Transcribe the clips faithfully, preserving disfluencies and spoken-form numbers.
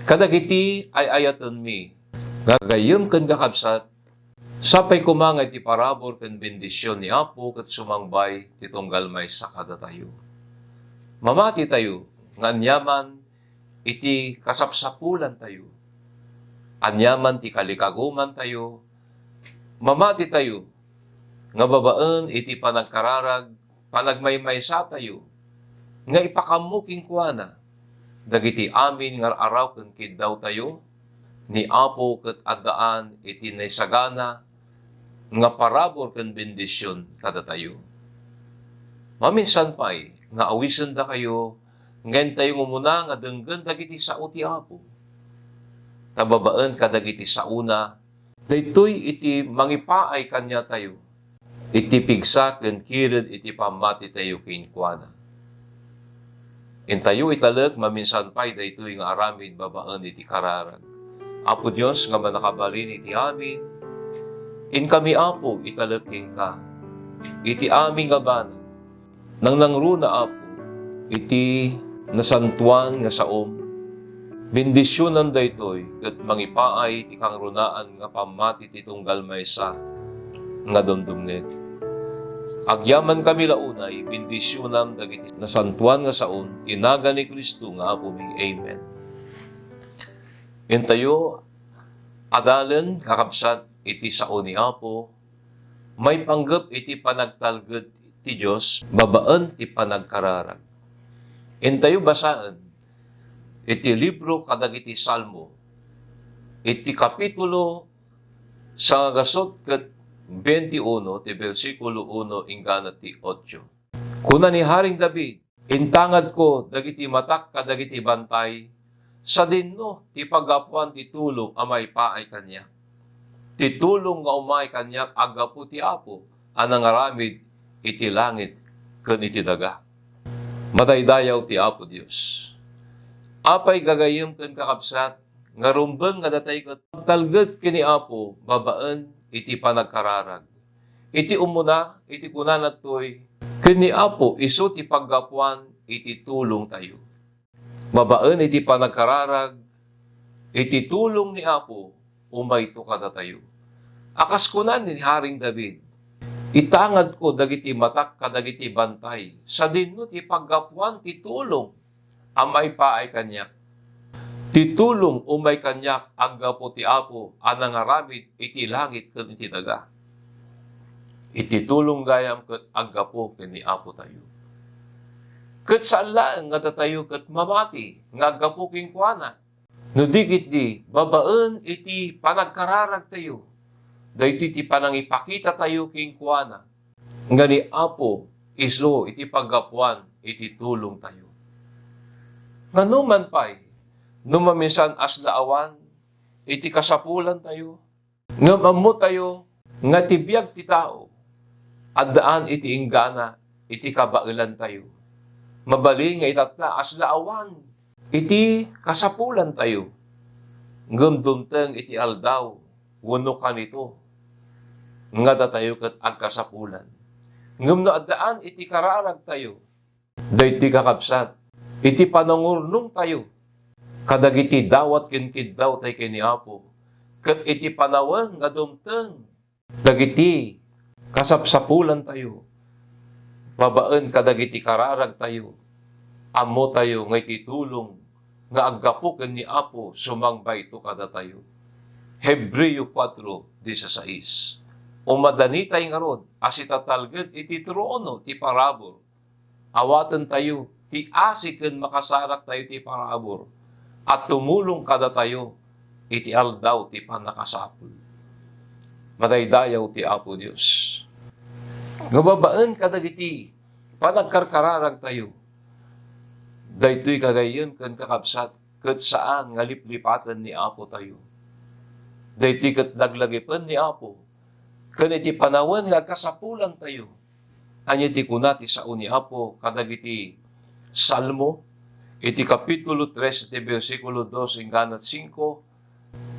Kadagiti ay-ayatenmi, gagayyem ken kakabsat, sapay koma nga iti parabur ken bendision ni Apo ket sumangbay ti tunggal maysa kadatayo. Mamatitayo nga aniaman iti kasapsapulantayo, aniaman ti kalikagumantayo, mamatitayo nga babaen iti panagkararag, panagmaymaysatayo nga ipakammo kenkuana dagiti amin nga ar-araw ken kiddawtayo ni Apo ket addaan iti naisagana nga parabur ken bendision kadatayo. Maminsan pay nga awisendakayo nga intayo nga umuna nga denggen dagiti sao ti Apo. Ta babaen kadagiti saona, daytoy iti mangipaay kaniatayo iti pigsa ken kired iti pammatitayo kenkuana. Intayo italek maminsan pay daytoy nga aramid babaen iti kararag. Apo Dios nga mannakabalin iti amin, inkami, Apo, italek kenka iti amin nga banag. Nangnangruna, Apo, iti nasantoan nga saom. Bendisionam daytoy ket mangipaay ti kangrunaan nga pammati ti tunggal maysa nga dumdumngeg. Agyamankami la unay, bendisionam dagiti nasantoan nga saom, ti nagan ni Cristo nga Apomi. Amen. Intayo adalen, kakabsat, iti sao ni Apo, maipanggep iti panagtalged ti Dios babaen ti panagkararag. Intayo basaen iti libro kadagiti Salmo, iti kapitulo sangagasut ket benti uno, ti bersikulo uno inggana ti otso. Kuna ni Haring David, "Intangadko dagiti matak kadagiti bantay, sadinno ti paggapuan ti tulong a maipaay kaniak. Ti tulong nga umay kaniak aggapu ti Apo a nangaramid iti langit ken iti daga." Madaydayaw ti Apo Dios. Apay gagayyem ken kakabsat, nga rumbeng nga datay ket agtalged ken ni Apo babaen iti panagkararag. Iti umuna, iti kunana toy, ken ni Apo isu ti paggapuan iti tulongtayo. Babaen iti panagkararag, iti tulong ni Apo, umayto kadatayo. A kas kuna ni Haring David, "Itangadko dagiti matak kadagiti bantay, sadinno ti paggapuan ti tulong a maipaay kaniak. Ti tulong umay kaniak aggapu ti Apo a nangaramid iti langit ken iti daga." Iti tulong gayam ket aggapu ken ni Apo tayo. Ket saan laeng nga datayo ket mamati nga aggapu kenkuana. No di ketdi, babaen iti panagkararagtayo, daytoy ti panangipakitatayo kenkuana nga ni Apo isu iti paggapuan iti tulongtayo. Nganoman pay, no maminsan asla awan iti kasapulantayo, ngem ammotayo nga ti biag ti tao, addaan iti inggana iti kabaelantayo. Mabalin nga itatna asla awan iti kasapulantayo, ngem dumteng iti aldaw wenno kanito nga datayo ket agkasapulan. Ngem no addaan iti kararagtayo, daytoy kakabsat, iti panangurnongtayo kadagiti dawat ken kiddawtay ken ni Apo, ket iti panawen nga dumteng dagiti kasapsapulantayo, babaen kadagiti kararagtayo, ammotayo nga iti tulong nga aggapu ken ni Apo sumangbayto kadatayo. Hebreo kuatro disasais. Umadanitay ngarud a sitatalged iti trono ti parabur. Awatentayo ti asi ken makasaraktayo ti parabur a tumulong kadatayo iti aldaw ti pannakasapul. Madaydayaw ti Apo Dios. Nga babaen kadagiti panagkarkararagtayo, daytoy gagayyem ken kakabsat ket saan nga liplipaten ni Apo tayo. Daytoy ket laglagipen ni Apo ken iti panawen nga agkasapulantayo. Ania ti kuna ti sao ni Apo kadagiti Salmo iti kapitulo tres, iti bersikulo dos inggana singko?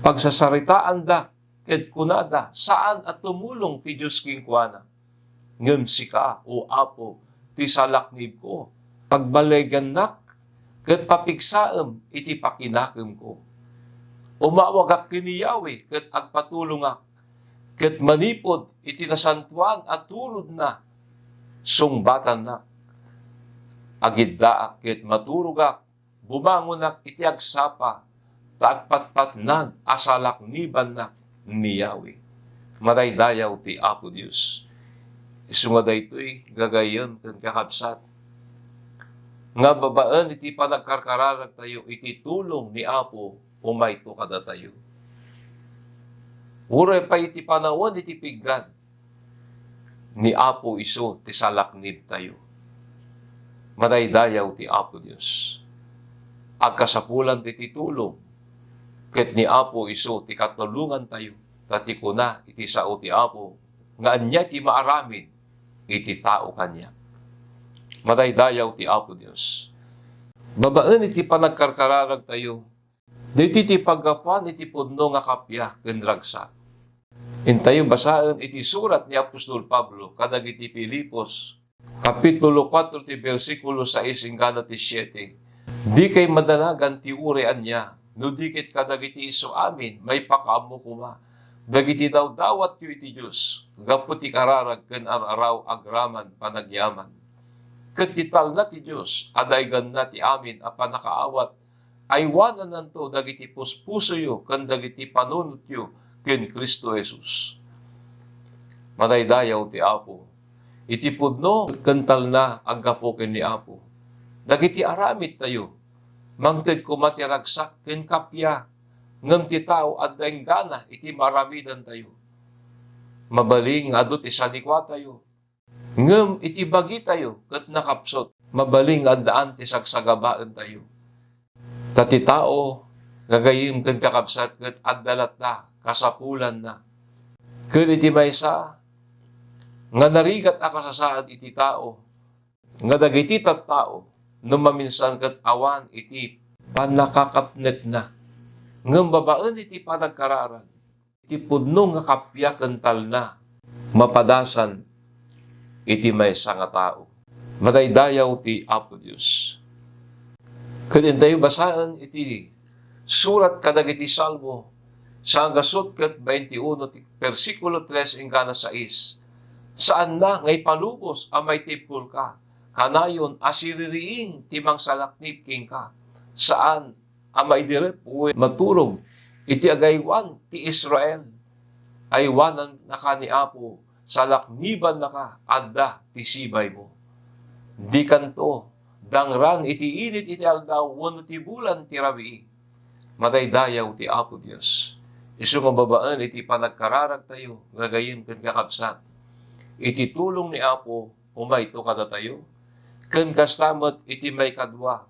Pagsasaritaanda ket kunada, saan a tumulong ti Dios kenkuana. Ngem sika, O Apo, ti salaknibko, pagbalaygannak, ket papigsaem iti pakinakemko. Umawagak ken ni Yahweh ket agpatulongak, ket manipud iti nasantoan a turodna, sungbatannak. Agiddaak ket maturogak, bumangonak iti agsapa, ta agpatpatnag a salaknibannak ni Yahweh. Madaydayaw ti Apo Dios. Isu nga daytoy, gagayyem ken kakabsat, nga babaen iti panagkarkararagtayo iti tulong ni Apo umayto kadatayo. Uray pay iti panawen iti piggad, ni Apo isu ti salaknibtayo. Madaydayaw ti Apo Dios. Agkasapulan ti, ti tulong, ket ni Apo isu ti katulongantayo, ta ti kuna iti sao ti Apo nga ania ti maaramid iti tao kaniak. Madaydayaw ti Apo Dios. Babaen iti panagkarkararagtayo, daytoy ti paggapuan iti pudno nga kappia ken ragsak. Intayo basaen iti surat ni apostol Pablo kadagiti Filipos, kapitulo kuatro ti bersikulo sais inggana ti siete. Dikay madanagan ti uray ania, no di ket kadagiti isu amin maipakaammo koma dagiti dawdawatyo iti Dios gapu ti kararag ken ar-araw agraman panagyaman. Ket ti talna ti Dios a dayganna ti amin a pannakaawat, aywanannanto dagiti puspusoyo ken dagiti panunotyo ken Cristo Jesus. Madaydayaw ti Apo. Iti pudno ken talna aggapu ken ni Apo. Dagiti aramidtayo, mangted koma ti ragsak ken kappia, ngem ti tao adda inggana iti maaramidantayo. Mabalin nga adu ti sanikuatayo, ngem iti bagitayo ket nakapsut. Mabalin nga addaan ti sagsagabaentayo. Ta ti tao, gagayyem ken kakabsat, ket adda latta kasapulanna. Ket iti maysa nga narigat a kasasaad iti tao, nga dagiti tattao no maminsan ket awan iti pannakakapnekna, ngem babaen iti panagkararag, iti pudno nga kappia ken talna, mapadasan iti maysa nga tao. Madaydayaw ti Apo Dios. Ket intayo basaen iti surat kadagiti Salmo, sangasut ket baintiuno ti bersikulo tres inggana sais. Saanna nga ipalubos a maitibkolka, kanayon a siririing ti mangsalaknib kenka. Saan a maidirep wenno maturog iti agaywan ti Israel. Aywanannaka ni Apo, salaknibannaka, adda ti sibaymo. Dikanto dangran iti init iti aldaw wenno ti bulan ti rabii. Madaydayaw ti Apo Dios. Isu nga babaen iti panagkararagtayo, gagayyem ken kakabsat, iti tulong ni Apo umayto kadatayo, ken kasta met iti maikadua,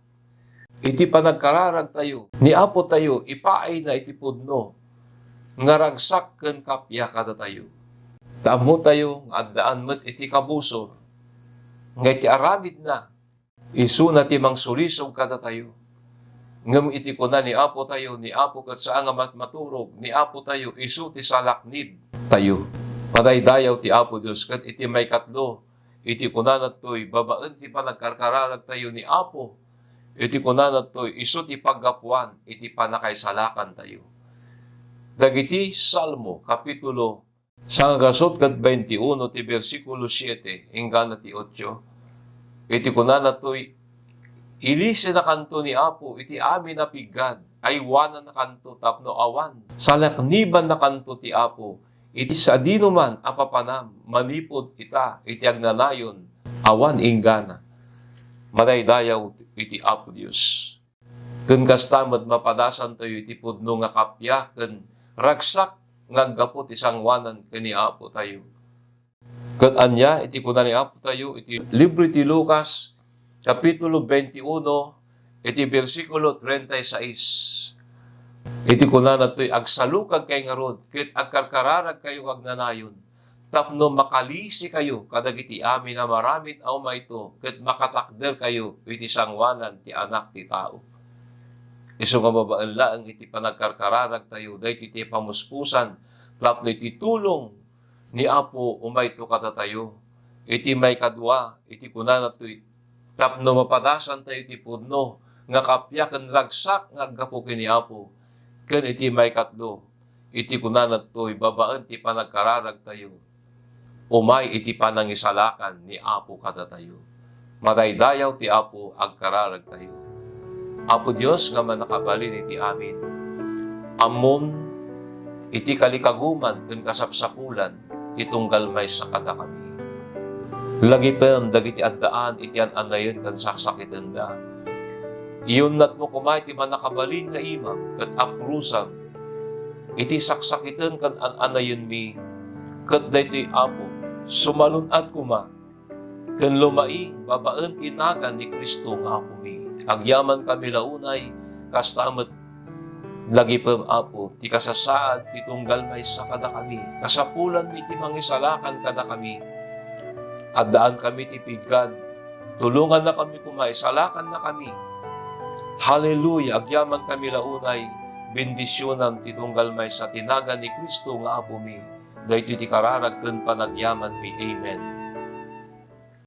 iti panagkararagtayo, ni Apotayo ipaayna iti pudno nga ragsak ken kappia kadatayo. Ta ammotayo nga addaan met iti kabusor, nga iti aramidna, isuna ti mangsulisog kadatayo. Ngem iti kuna ni Apotayo, ni Apo ket saan nga mat-, maturog, ni Apotayo, isu ti salaknibtayo. Madaydayaw ti Apo Dios. Ket iti maikatlo, iti kunana toy, babaen ti panagkarkararagtayo ni Apo, iti kunana toy, isu ti paggapuan iti pannakaisalakantayo. Dagiti Salmo, kapitulo sangagasut ket baintiuno ti bersikulo siete inggana ti otso, iti kunana toy, ilisenakanto ni Apo iti amin a piggad, aywanannakanto tapno awan. Salaknibannakanto ti Apo iti sadinoman a papanam manipud ita iti agnanayon awan inggana. Madaydayaw iti Apo Dios. Ken kasta met, mapadasantayo iti pudno nga kappia ken ragsak nga aggapu ti sangoanan ken ni Apotayo. Ket ania iti kuna ni Apotayo iti libro ti Lucas, kapitulo baintiuno, iti bersikulo trenta y seis? Iti kunana toy, agsalukagkayo ngarud ket agkarkararagkayo nga agnanayon, tapno makalisikayo kadagiti amin a maaramid a umayto ket makatakderkayo iti sangoanan ti Anak ti Tao. Isu nga babaen laeng iti panagkarkararagtayo daytoy ti pamuspusan tapno iti tulong ni Apo umayto kadatayo. Iti maikadua, iti kunana toy, tapno mapadasantayo iti pudno nga kappia ken ragsak nga aggapu ken ni Apo, Ken iti maikatlo, iti kunana ditoy babaen ti panagkararagtayo, umay iti panangisalakan ni Apo kadatayo. Madaydayaw ti Apo agkararagtayo. Apo Dios nga mannakabalin iti amin, ammom iti kalikaguman ken kasapsapulan ti tunggal maysa kadakami. Lagipem dagiti addaan iti an-anayen ken saksakitenda. Iyunnatmo koma iti mannakabalin nga imam ket aprusam iti saksakiten ken an-anayenmi, ket daytoy, Apo, sumalun-at koma ken lumaing babaen ti nagan ni Cristo nga Apomi. Agyamankami la unay, kasta met lagipem, Apo, ti kasasaad ti tunggal maysa kadakami. Kasapulanmi ti mangisalakan kadakami. Addaankami ti piggad. Tulongannakami koma, isalakannakami. Hallelujah! Agyamankami la unay, bendisionam ti tunggal maysa ti nagan ni Cristo nga Apomi. Daytoy ti kararag ken panagyamanmi. Amen.